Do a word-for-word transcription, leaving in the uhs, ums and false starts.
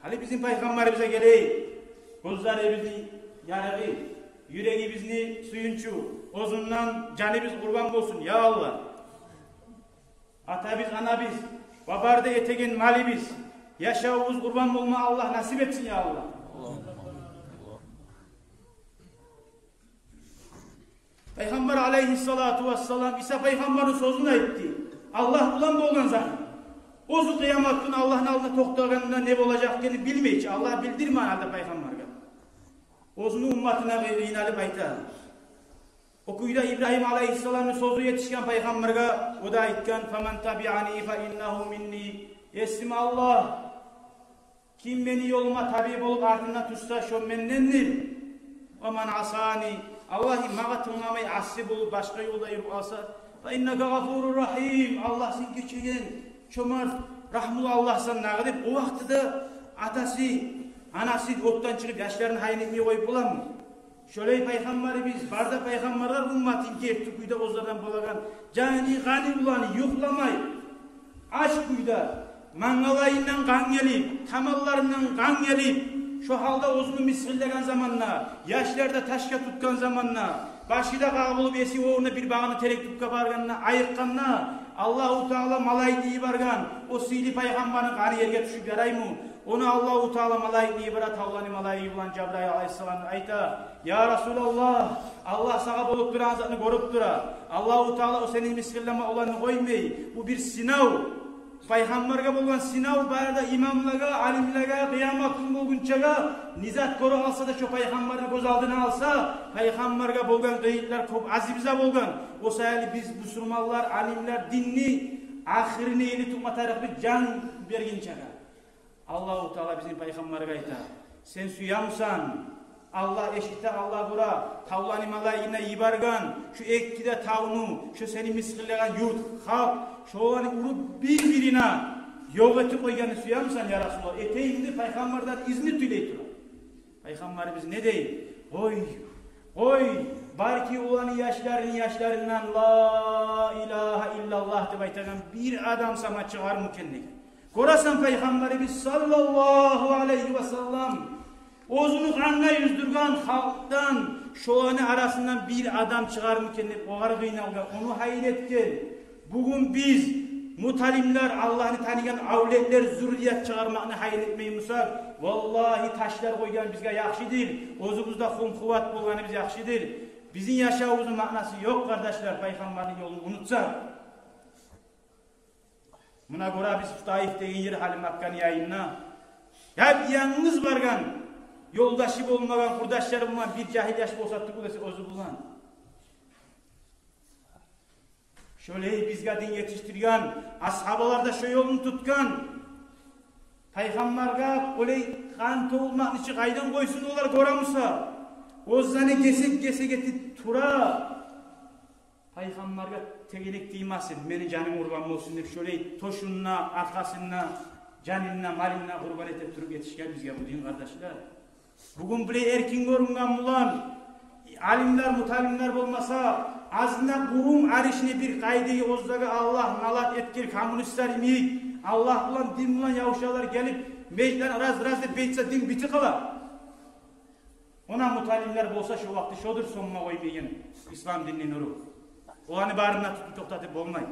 Гьали бизин пайхаммарыбызгъа гелейик. Гёзлерибизни ярыгъы, юрегибизни сююнчю, оьзюнден жаныбыз къурбан болсун, я Аллагь. Атабыз, анабыз ва бары да этеген малыбыз, яшавубуз къурбан болма Аллагь насип этсин, я Аллагь. Пайхаммар алайгьиссалату вассалам Иса пайхаммарны сёзюн айтды. Аллагь булан болгъан зат. Оьзю къыямат гюн Аллагьны алдына токътагъанда не болажакъ экенин билмей чи, Аллагь билдирмеген гьалда пайхаммаргъа, оьзюню умматына къый-, къыйналып айта. О кюйде Ибрагьим алайгьиссаламны сёзю етишген пайхаммаргъа, о да айтгъан: «Фаман табиани фа иннагьу минни». Есим Аллагь, ким мени ёлума табиъ болуп артымдан тюшсе, шо мендендир. «Ва ман асани», Аллагь, магъа тынгламай, асси болуп, башгъа ёлда юрюп къалса, «фа иннака гъафурур рагьим», Аллагь, сен гечеген, чомарт, рагьмулу Аллагьсан дагъы деп, о вакътиде атасы, анасы отдан чыгъып, яшларын гьайын этмей къоюп боламы? Шолай пайхаммарыбыз, бары да пайхаммарлар умматын герти кюйде оьзлерден болагъан, жаны, къаны булан юхламай, ач кюйде, мангалайындан къан гелип, таманларындан къан гелип, шо гьалда оьзюню мысгъыллагъан заманда, яшлар да ташгъа тутгъан заманда, башы да къагъылып, эси орнунда бир багъана терек тюпге баргъанда, айыкъгъанда, Аллагьу Таала малайикни йиберген, о сыйлы пайхаммарны къаны ерге тюшюп яраймы? Ону Аллагьу Таала малайикни йибере, тавланы малайиги булан Жабрайыл алайгьиссаламны, айта: «Я Расулаллагь, Аллагь сагъа болуп турагъан затны гёрюп тура. Аллагьу Таала о сени мысгъыллама оланы къоймай. Бу бир сынав». Пайхаммаргъа болгъан сынав бары да имамлагъа, алимлеге, къыямат гюн болгъунчагъа, не зат гёре алса да, шо пайхаммарны гёз алдына алса, пайхаммаргъа болгъан къыйынлар кёп азыбызгъа болгъан. О саялы биз, бусурманлар, алимлер, динни ахырына ерли тутма тарыкъбыз, жан бергинчеге. Аллагьу Таала бизин пайхаммаргъа айта: «Сен сюемисен?» Аллагь эшите, Аллагь гёре, тавланы малайигин йиберген, шо эки де тавну, шо сени мысгъыллагъан юрт, халкъ, шоланы уруп бир-бирине ёкъ этип къойгъанны сюемисен, я Расулаллагь? Этейим деп пайхаммардан изну тилей тура. Пайхаммарыбыз не дей? Къой, къой, балики оланы яшларыны яшларындан «Ла илагьа иллаллагь» деп айтагъан бир адам сама чыгъармы экен деген. Гёресен, пайхаммарыбыз саллаллагьу алайгьи ва саллам оьзюню къангъа юздюрген халкъдан шоланы арасындан бир адам чыгъармы экен деп огъар къыйналгъан, ону гьайран этген. Бугюн биз, муталимлер, Аллагьны таныгъан авлетлер, зуррият чыгъармакъны гьайран этмей бусакъ, валлагьи, ташлар къойгъан бизге яхшыдыр, оьзюбюз де хум-хуват болгъаныбыз яхшыдыр. Бизин яшавубузну маънасы ёкъ, къардашлар, пайхаммарны ёлун унутсакъ. Муна гёребиз, Таиф деген ер гьали Макканы янында. Яп-янгыз баргъан, ёлдашы болмагъан, къурдашлары болмагъан бир жагьил яш болса тюгюл эсе оьзю булан. Шолай бизге дин етишдирген, асгьабалар да шо ёлну тутгъан. Пайхаммаргъа олай къан тёгюлмекни чи къайдан къойсун олар, гёремисен? Оьзлени гесек-гесек этип тура. Пайхаммаргъа тегерек тиймесин, мени жаным къурбан болсун деп, шолай тёшюн де, аркъасын да, жанын да, малын да къурбан этип туруп етишген бизге бу дин, къардашлар. Бугюн булай эркин гёрюнген булан, алимлер, муталимлер болмаса, азында къурум аришни бир къайдагъы оьзлеге Аллагь налат этген коммунистлер йимик, Аллагь булан, дин булан ябушалар гелип, межитлер раз-раз деп бетсе, дин битип къала. Она муталимлер болса, шо вакъти шодур сёнме къоймайгъан ислам динни нюрю. Оланы барын да тутуп токътатып болмай.